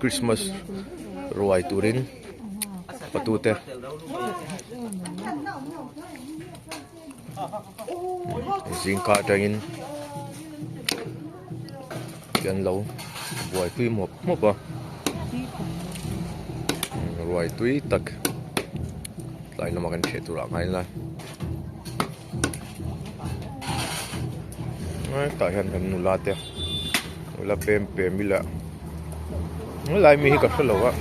Christmas ruai turin patute zingkar atangin an lo buaipui mawp mawp a ruai tui tak tlai lama kan hriat turah ngai ila tah hian kan nula te nula pem pem ila helai mi hi ka hrelo a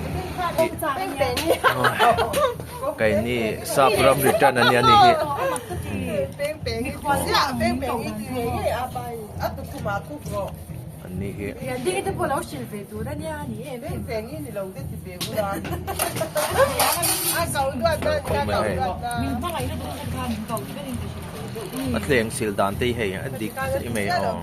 keini sap ram return ania ani hi. Anni hi. A thleng sil dan te hi hei a dik chiah mai aw.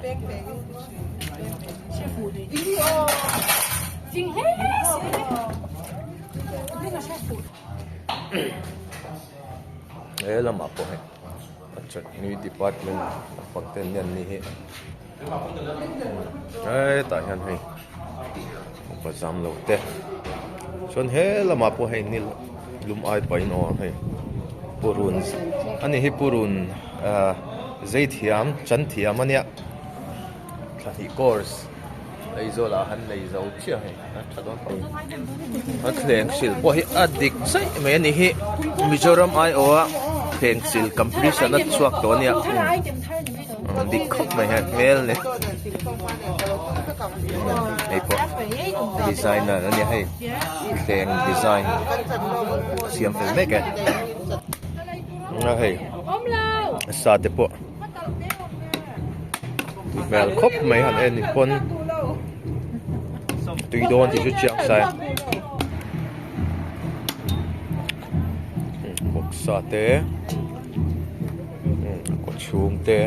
He lamah pawh hei a chutney department a fak te an ni hi. Hetah hian hei upa zam lo te chuan he lamah pawh hei nil lum ai pahin aw hei purun ani hi purun ah zei thiam chan thiam a nia thla hnih course Aizawl ah han nei zo chiah hei a tha dawn khawp a thleng sil pawh hi a dik chaih mai a ni hi Mizoram aiawha thleng sil competition a chhuak tawh a nia dik khawp mai hei hmel nen hei pawh designer a nia hei thleng design siam fel mek e a hei sa te pawh. Hmel khawp mai han en pawn tui dawn tih chu chiang sai bawksa te kaw chhung te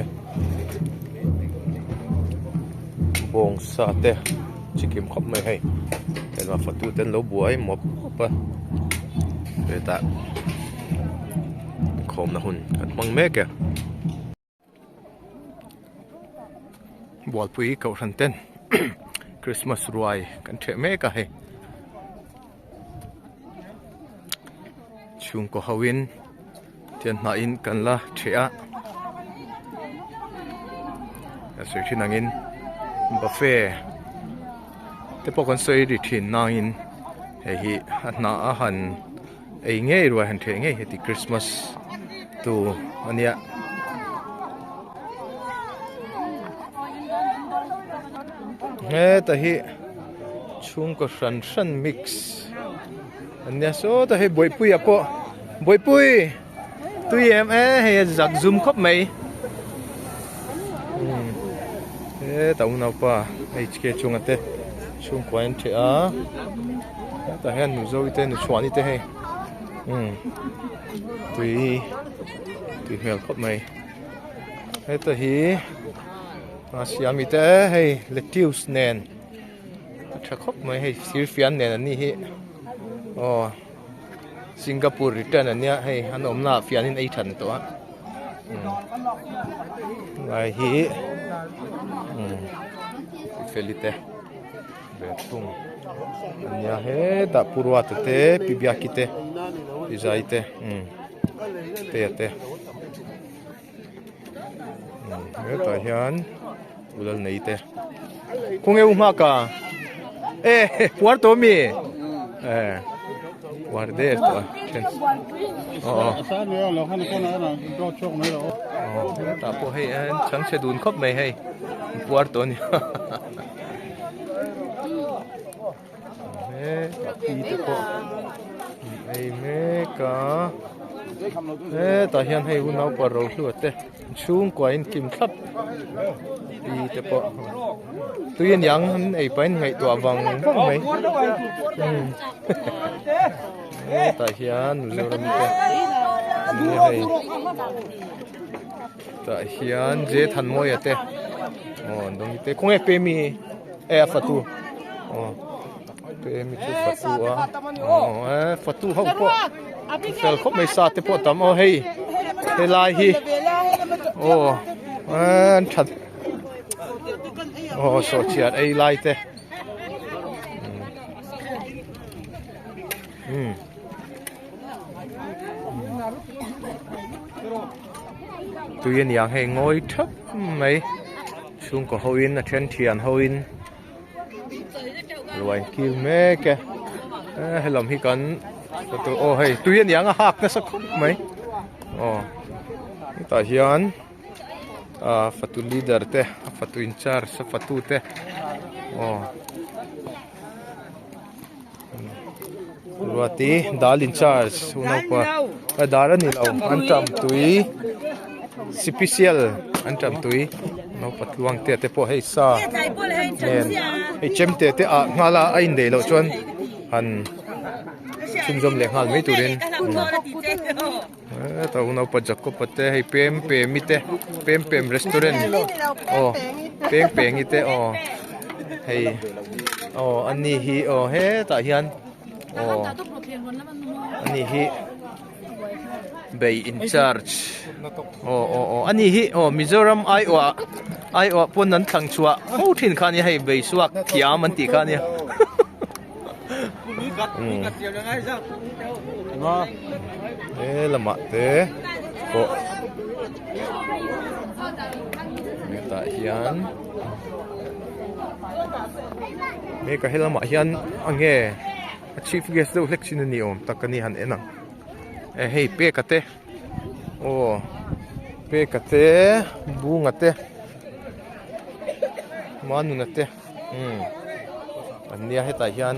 bawngsa te chikim khawp mai hei heng a fatu te an lo buai mawp mawp a hetah inkhawmna hun kan hmang mek e. Bualpui kohhran ten Christmas ruai kan ṭheh mek a hei. Chhungkaw ho in thian hnah in kan la ṭheh a. Ka sawi ṭhin angin buffet te pawh kan sawi ri ṭhin nangin hei hi a hnah a han Ei ngei ruai han theh ngei heti Christmas tu ania. Heta hi chhungkaw hran hran mix ania sawtah hei Bawihpuia pawh Bawihpui tui em e hei a zak zum khawp mai heta unaupa HK chunga te chhungkua in theh a. Hetah hian nu Zoe te nu Chhuani te hei umm tui tui hmel khawp mai heta hi a siami te hei lettuce nen a tha khawp mai hei thir fian nen an ni hi aw Singapore return an nia hei an awmna ah fian in ei than tawh a umm lai hi umm feli te. Ve thung ania hetah pu ruata te pi biaki te pi zai te umm te a te umm hetah hian ulal nei te khawnge u nghak a e puar tawh ami e puar der tawh a then aw aw hetah pawh hei chhangchhe dun khawp mai hei puar tawh a ni. Hetah te pawh ei mek a hetah hian hei unaupa rohlua te chhungkua in kim thlap pi te pawh tui aniang an ei pahin ngaihtuah vang vang mai hetah hian mizoram te hei Tah hian J Thanmawia te aw an dawng te khawnge Pemi e a fatu aw Pemi chu fatu a aw e fatu ho pawh fel khawp mai sa te pawh tam aw hei helai hi aw an that aw sawhchiar ei lai te. Umm tui a niang hei ngawi thap mai chhungkaw ho in a then thian ho in ruai an kil mek e helam hi kan aw hei tui a niang a hak nasa khawp mai aw hetah hian ah fatu leader te a fatu in charge a fatu te aw. Ruati dal in charge unaupa a dal a ni lo an tam tui sipisial an tam tui naupa tluang te te pawh hei sa nen hei chemte te ah nghal a a inneih loh chuan han chhunzawm leh nghal mai turin heta unaupa Jacob-a te hei pem pemi te pem pem restaurant aw peng pengi te aw hei aw ani hi aw hetah hian aw ani hi bei in charge aw aw aw ani hi aw Mizoram aiawh aiawh pawn an thlang chhuah fo thin kha ania hei bei suak thiam an tih kha ania. He lamah te pawh hetah hian he ka helamah hian a nge a chief guest deuh hlek chin a ni awm tak a ni han en ang e hei peka te aw peka te bunga te manuna te. Umm an nia hetah hian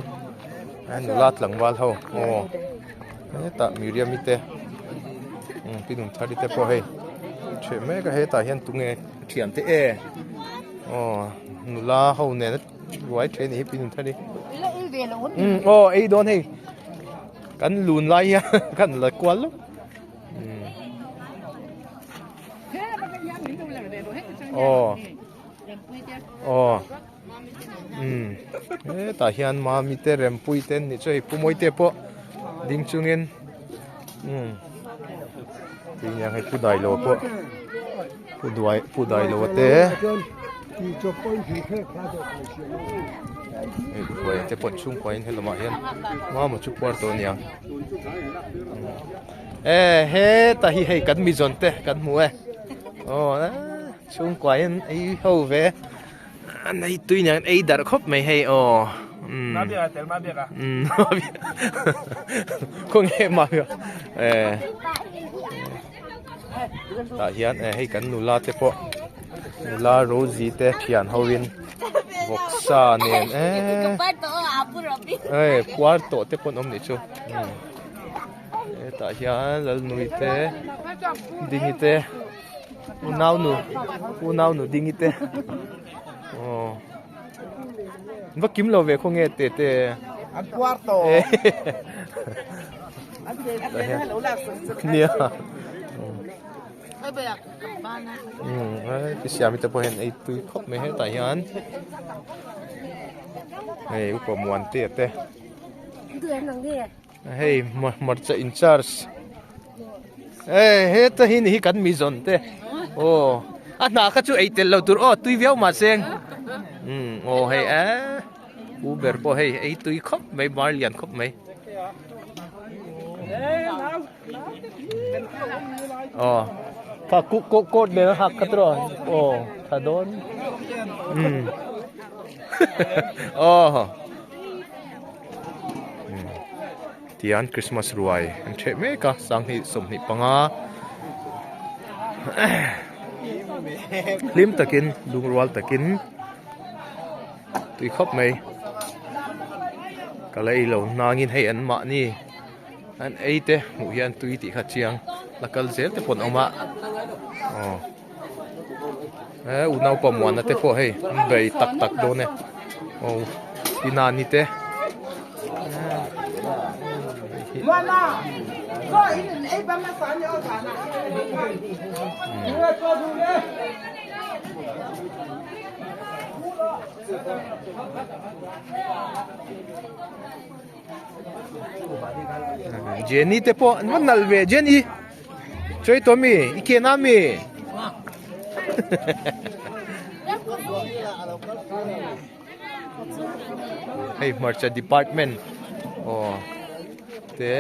nula tlangval ho aw hetah Miriam-i te umm pi Nunthari te pawh hei ṭheh mek a hetah hian tunge thian te e aw nula ho nena ruai ṭheh anih hi pi Nunthari umm aw ei dawn hei kan lun lai hian kan la kual lawk umm aw. Aw umm hetah hian mami te rempui te an nih chu hei pu mawite pawh ding chungin umm tui niang hei pu dailo pawh pu duai pu dailo te hei khuai te pawh chhungkua in helamah hian mama chu puar tawh aniang e hetah hi hei kan mizawn te kan hmu e aw. Chhungkua hian ei ho ve an ei tui nen ei darh khawp mai hei aw umm umm khawnge mah e tah hian e hei kan nula te pawh nula Rosie te thian ho in vawksa nen e e puar tawh te pawh an awm nih chu hetah hian Lalnui te Dingi te. Unau nu unau nu ding i te aw va kim lo ve khaw nge te te an puar tawh nia um ti siam te pawh hian ei tui khawp mai hetah hian hei upa muan te te Hei hmarcha in charge e heta hi ni hi kan mi zawn te aw a hna kha chu ei tel lo tur aw tui viau mahse um aw hei e u ber pawh hei ei tui khawp mai bar lian khawp mai aw pha ku ko coat nen a hak kha tawh aw tha dawn um aw. Tihian Christmas ruai an ṭheh mek a sanghnih 25 hlim takin lungrual takin tui khawp mai ka la ei lo nangin hei an mahni an ei te hmuh hian tui tih kha chiang la kal zel te pawh an awm a aw he unaupa muana te pawh hei an bei tak tak dawn e aw tinani te Jenny te pawh an va nalh ve Jenny chawi tawh mi i ken a mi hei hmarcha department aw. Te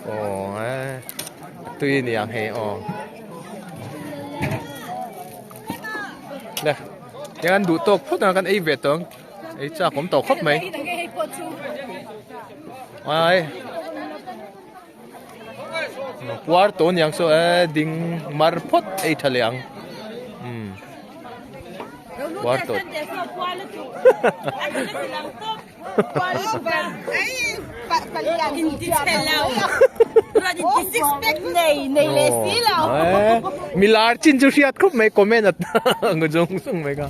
Aw eh tui ni ang hei aw Le Tiang an duh tawk phawt ang kan ei ve tawh ang ei chak awm tawh khawp mai Ai Puar tawh niang saw e ding mar phawt ei tha leh ang umm puar tawh Milar chin chu hriat khawp mai comment at ang zawng zawng mai kha.